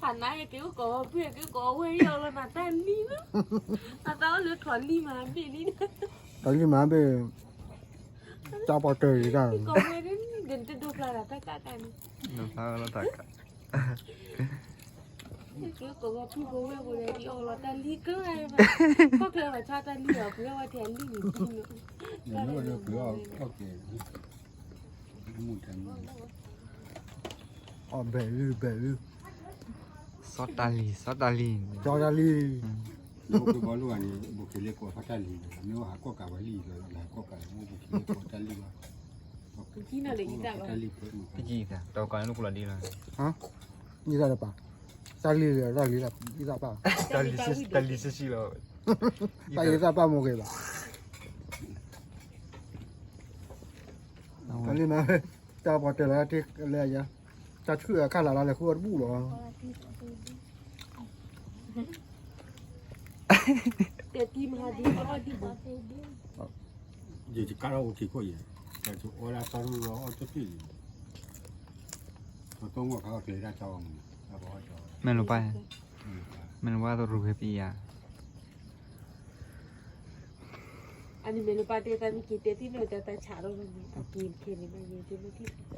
ဖးနါယက့ၤအိၣ်ကိးဝဲဖုၣ် ယက့ၤအိၣ်ကိးဝဲအီၤလီၤ နတၢ်လံၣ်လီၤ, နတၢ်အိၣ်လၢထီၣ်လံၣ်မၤဘ့ၣ်လံ, ထီၣ်လံၣ်မၤဘ့ၣ်, တၢ်ပီတၢၢ်တၢ်, ကိးဝဲဒ်န့ၣ် ဒ်တဒိဖျါလၢတၢ်ကးတၢ်န့ၣ်, ကိးဝဲဖုၣ်ဖိဝဲၢ်ဖိဒီး အီၣ်လီၤတၢ်လံၣ်ကၢၢ်, ခီၣ်ချၢဘၣ်ဆါတၢ်လံၣ်လီၤ ပှ့ၤအီၣ်ဝဲထဲလံၣ်န့ၣ်, အီၣ်ဘဲးလံဘဲးလံ, စီတၢ်လံၣ် စီတၢ်လံၣ်, စီတၢ်လံၣ်, ဘီလူဂၤန့ၣ် ဘိးက့ၤလ့ကိးဖးတၢ်လံၣ်ဒီး မ့ၢ်ဝဲဟးကိးကးဝဲလံၣ်ဒီး ဟးကိးကး မ့ၢ်ဘိးက့ၤလ့ကိးတၢ်လံၣ်ဘၣ်, တၢ်လံၣ်ပှဲၤမး, တၢ်လံၣ်လၢပၢ်, တၢ်လံၣ်လၢပၢ်, တၢ်လံၣ်စံးပၢ်, တၢ်လံၣ်စံးပၢ်, တၢ်လံၣ်စံးပၢ်မိၢ်ဂ့ၤဘၣ်, တၢ်လံၣ်မး, တၢ်ပီတၢၢ်လီၤလၢယၤ, တၢ်ဆူၣ်အခါလၢ်လၢ်လဲၤဃုအီၣ်တဘူၣ်လီၤ. တဲတံၤမၤဒံး, ယကကးထီၣ်အိၣ်ထံခိၣ်ယဲ, တၢ်ဆိအီၣ်ဒၣ်တၢ်ရူၢ်လီၤအီၣ်တပ့ၢ်လံ, ပကမီၣ်ခါအီၣ်ကျဲၤဒၣ်တၢ်အီၣ်မူ, မဲာ်လိပၢ်, မဲာ်လိပၢ်တရူးဖဲပံယၤ, အန့ၣ်မဲာ်လိပၢ်တဲတၢ်မ့ၢ်က့ၤတဲတံၢ်န့ၣ် တၢ်တၢ်ဆးလီၤန့ၣ် အက့ၤခဲန့ၣ်မ့ၢ်န့ၣ်တမ့ၢ်